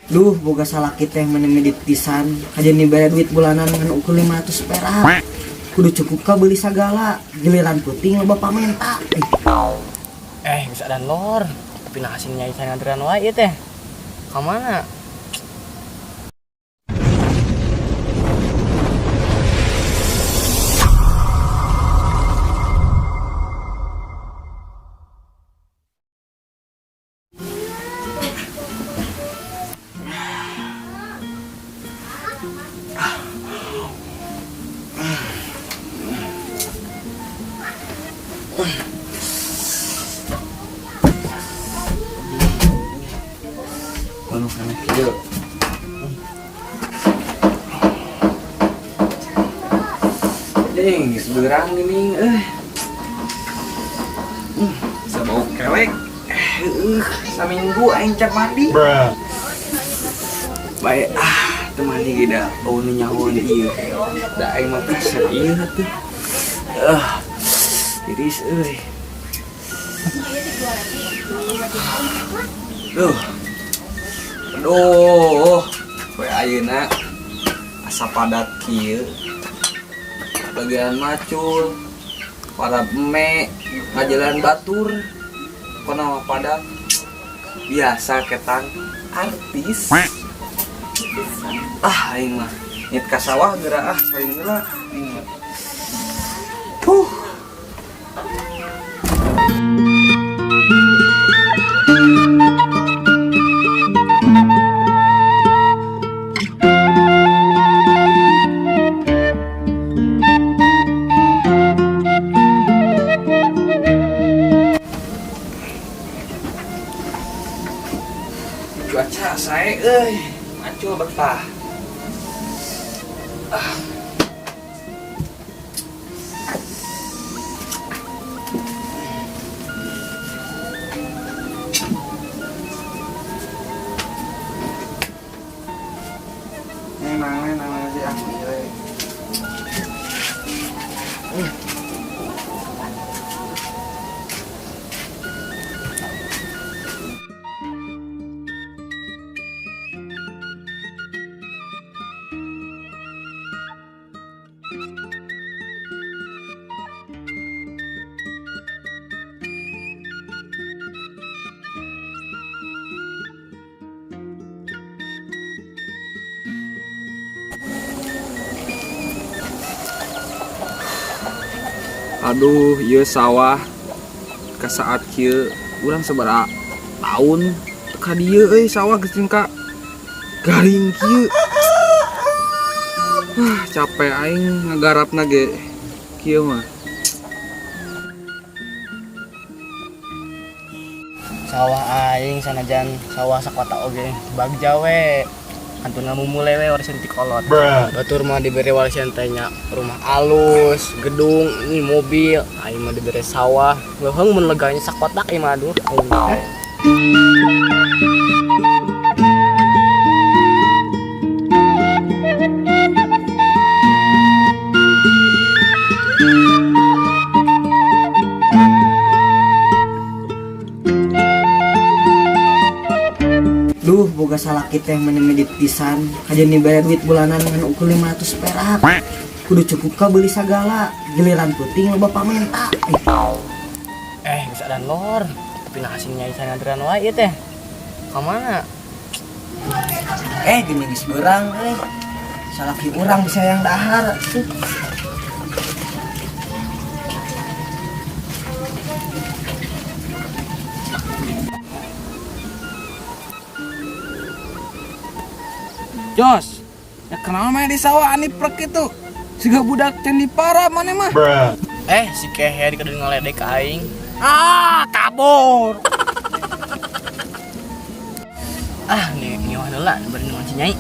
Duh, boga salaki teh meni medit pisan. Kajeun dibere duit bulanan ngan ukur 500 perak. Kudu cukup ka beli sagala. Giliran puting loba pamenta. Geus adan lor. Tapi nah hasil nyai saya nganteran wae ieu teh. Ka mana? Anu kana kieu. Ding, geus beurang geuning euy. Bisa bau kelek. Saminggu aing can mandi. Bae ah, teu mandi ge da bau nu nyahoan ieu. Da aing mah kasep ieu tuh. Tiris euy. Duh. Aduh, poe ayeuna asa padat kieu. Bagian macul, para eme, ngajalan batur, pokona mah padat. Biasa ketang artis. Ah, aing mah nyet ka sawah geura ah, saling heula aing mah. Huh. Cuaca sae euy, macul betah. Ah. Nenang, nenang aja ah, gile. Aduh, ieu sawah ka saat kieu urang sabaraha taun teu ka dieu euy sawah geus ka garing kieu. Ah, capek aing ngagarapna ge kieu mah. Sawah aing sanajan sawah sakota oge bagja we. Kantun ngamumule we warisan ti kolot. Batur mah dibere warisan teh nya rumah alus, gedung, ini mobil, aing mah dibere sawah. Leuheung mun leganya sakotak ieu mah aduh. Aing. Duh, boga salaki teh meni medit pisan. Kajeun dibere duit bulanan ngan ukur 500 perak. Kudu cukup ka beli sagala. Giliran puting loba pamenta. Geus adan lor. Tapi nah hasil nyai saya nganteran wae ieu teh. Ka mana? Gini geus beurang euy. Salaki urang bisa yang dahar. Jos, ya kenapa main di sawah ani prek itu? Siga budak candi para mana mah? Si kehe di kedung ngaledek ka aing. Ah, kabur. Ah, nih ngiwah heula bari nonton si Nyai.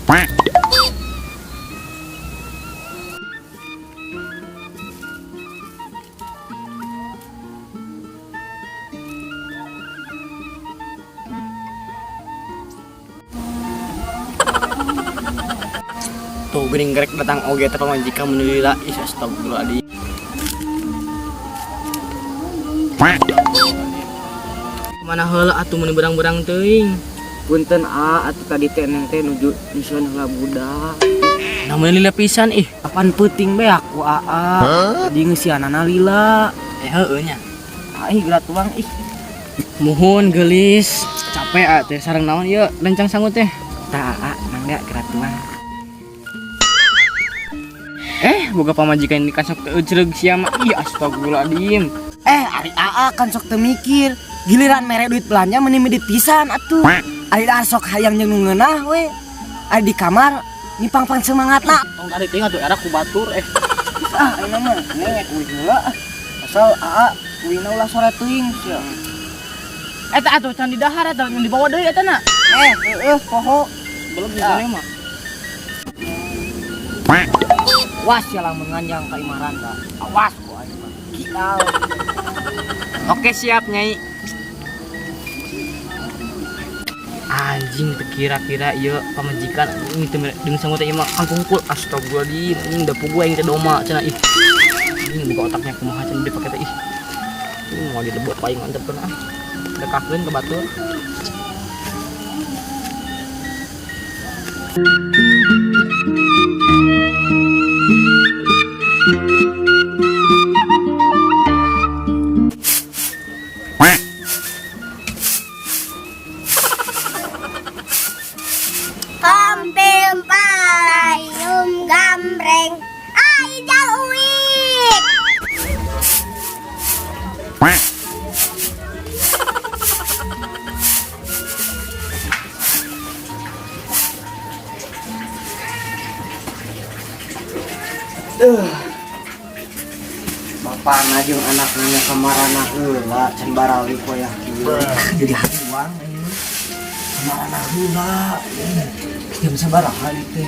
Tuh geuning grek datang oge teh pamajikan mun lila. Ih, astagfirullahaladzim. Mana heula atuh mun berang-berang teuing. Punten a atuh tadi teh neng teh nuju nyusun heula budak. Nah mun lila pisan ih. Apaan peuting be aku aa. Jadi ngeusianana lila. Eh heueuh nya. Ah ih geura tuang ih. Muhun geulis, capek a teh sareng naon ieu rencang sangu teh. Tah aa mangga geura tuang. Eh, boga pamajikan ini kan sok teu eucreug sia mah. Ih, astagfirullahaladzim. Eh ari aa kan sok teu mikir. Giliran mere duit belanja meuni medit pisan atuh. Ari aa sok hayang jeung nu ngeunah we. Ari di kamar nipang-pang semangatna. Tong tadi teh atuh era ku batur eh. Ah ayeuna mah neng uih heula. Asal aa uihna ulah sore teuing sia. Eta atuh can didahar eta can dibawa deui eta na. Eh heueuh poho. Belum di mah. Was ya lamun nganjang ka Imaranda. Awas ku aing mah. Kial. Oke siap Nyai. Anjing teu kira-kira ieu pamajikan ini teh deung sangu teh ieu mah kangkungkul astagfirullahaladzim anjing da puguh aing teh doma cenah ih. Anjing buka otaknya kumaha cenah dipake teh ih. Ini mau dilebot paling mantep ah. Dekakeun ke batur. Pampim palayum gambreng Aijal uik. Bapak jeung anak nanya kamarana heula can baralik wayah kieu. Jadi hariwang aing mah. Kamarana heula. Jam sabaraha ieu teh?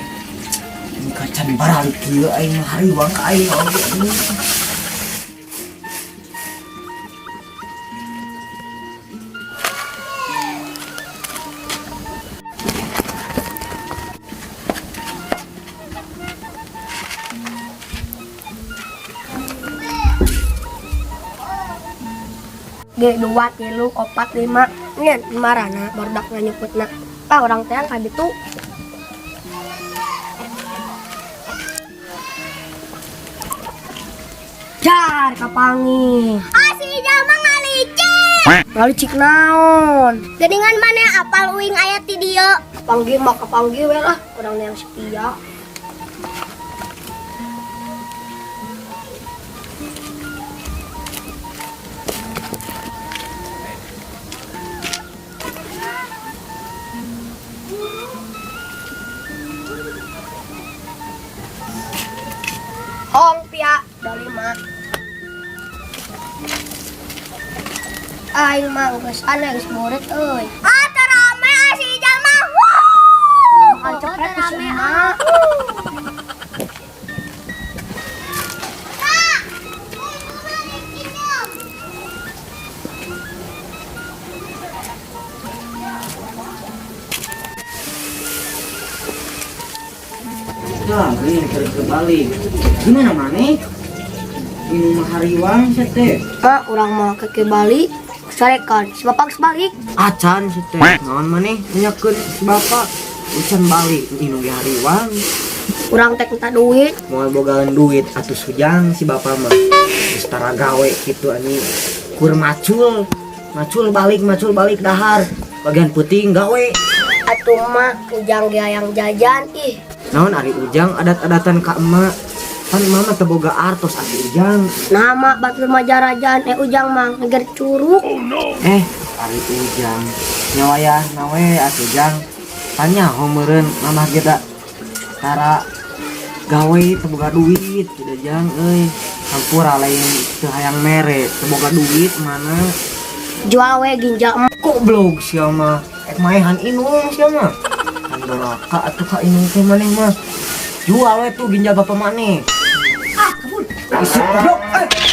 Muka can baralik kieu aing mah hariwang ka aing oge aing. G 2 3 4 5 nyen marana barudak nganyeputna. Ah orang teh ka ditu. Jar kapangi. Ah si jalma ngalicik. Ngalicik naon? Geningan mana apal uing aya ti dieu. Kapanggih mah kapanggih we lah urang yang setia. Hong pia 25. Aing mah geus aneh geus boret euy. Ah teu rame ah si Ijal mah. Wuh. Cepet ku si emak. Nah, ini kebalik. Gimana maneh? Minum hariwang sia teh. Pak, urang mah ke Bali. Sarekan, si bapak geus balik. Acan sia teh. Naon maneh nanyakeun si bapak? Ucan balik minum ge hariwang. Urang teh minta duit. Moal bogaan duit atuh sujang si bapak mah. Geus tara gawe kitu anjing. Kur macul. Macul balik dahar. Bagian peuting gawe. Atuh mah ujang ge hayang jajan ih. Naon ari ujang adat-adatan ka emak. Pan emak mah teu boga artos ari ujang. Nah mak batur mah jarajan ujang mah ngeger curug. Oh, no. Ari ujang nyawayah nawe atuh jang. Pan nyaho meureun mamah ge da tara gawe teu boga duit kieu jang euy. Hampura lain teu hayang mere teu boga duit mana. Jual we ginjal emak. Goblok sia mah. Ek maehan inung sia mah. Kan doraka atuh ka indung teh maneh mah. Jual we tuh ginjal bapak maneh. Ah, kabur. Isuk goblok. Eh.